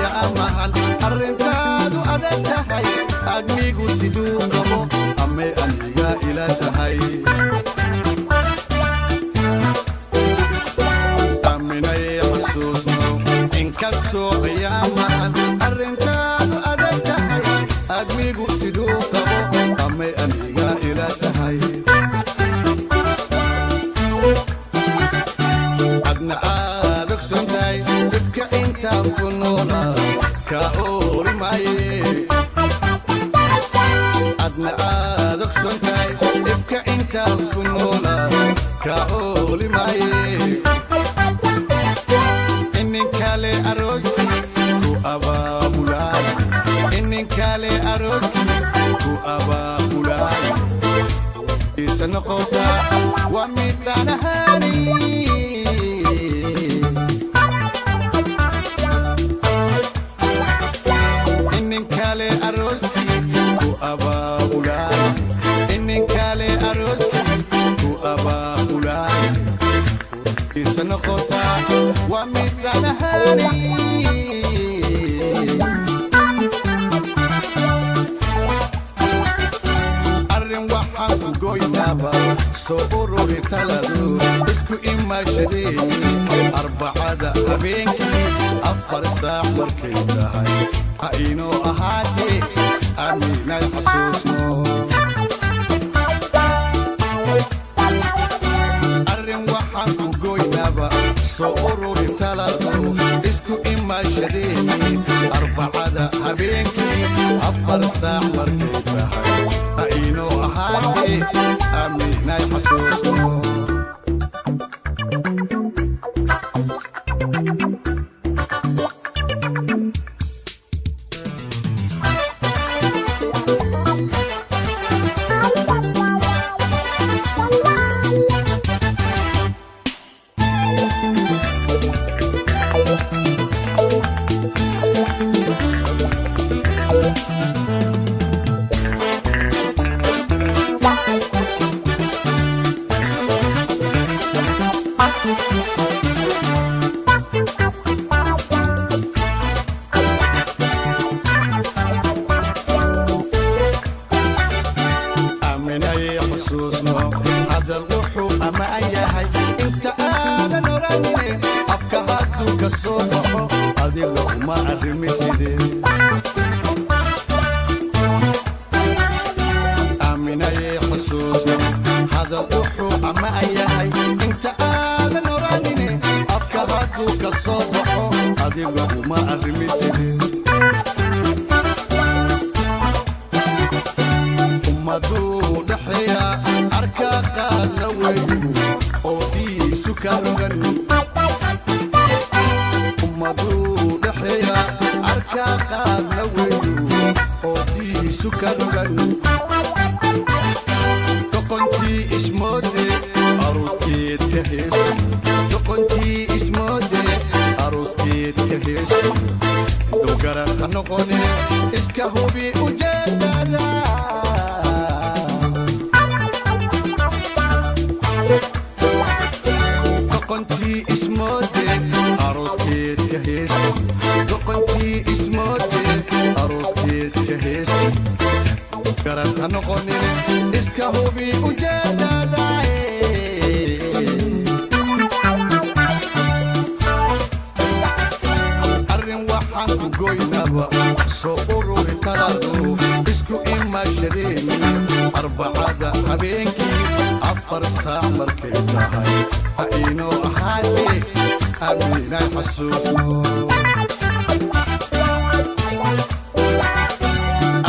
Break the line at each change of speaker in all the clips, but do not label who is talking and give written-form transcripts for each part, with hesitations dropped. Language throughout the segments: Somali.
Ayaamahan arrintaadu adag tahay, admigu siduu qabo amay aniga ila tahay. Aaminay xasuusno, inkastoo ayaamahan arrintaadu adag tahay, admigu siduu qabo amay aniga ila tahay. Adna aad ogsantahay dhibka intaan ku noolaa ka oori maaye. Adna aad ogsantahay dhibka intaan ku noolaa ka ooli maaye. Ininkale arooskii ku abaabulaay, ininkale arooskii ku abaabulaay, isa noqotaa waa midaan ahaani. Ininkale arooskii ku abaabulaay, ininkale arooskii ku abaabulaay, isa noqotaa waa midaan ahaani. Arrin waxaan ku goynaaba soo ururi taladu, isku imaashadeeni arbacada habeenkii 4 saac markay tahay ha inoo ahaatee. Aaminay xasuusno, arrin waxaan ku goynaaba soo ururi taladu, isku imaashadeeni arbacada habeenkii 4 saac markay tahay ha inoo ahaatee. Aaminay xasuusno. Aaminay xusuusno, hadal wuxuu ammaan yahay inta aadan oranine afka hadduu ka soo baxo adiga uma arrimisidee. Aaminay xusuusno, hadal wuxuu ammaan yahay inta aadan oranine afka hadduu ka soo baxo adiga uma arrimisidee. Ummaduu dhexeeya arka qaadna weyu oo diisu ka rogan. Ummaduu dhexeeya arka qaadna weyu oo diisu ka rogan. Doqontii ismoode arooskeed ka heesto, doqontii ismoode arooskeed ka heesto, dowgarad ha noqone iska hubi ujeedada. Doqontii ismoode arooskeed ka heesto, doqontii ismoode arooskeed ka heesto, garad ha noqonine iska hubi ujeedada. Arrin waxaan ku goynaba soo ururi taladu, isku imaashadeeni arbacada habeenkii 4 saac markay tahay ha inoo ahaatee. Aaminay xasuusno,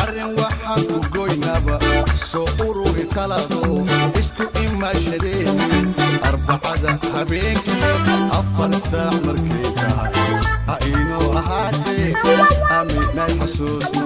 arrin waxaan ku goynaba soo ururi taladu, isku imaashadeeni arbacada habeenkii 4 saac markay tahay ha inoo ahaatee. Aaminay xasuusno.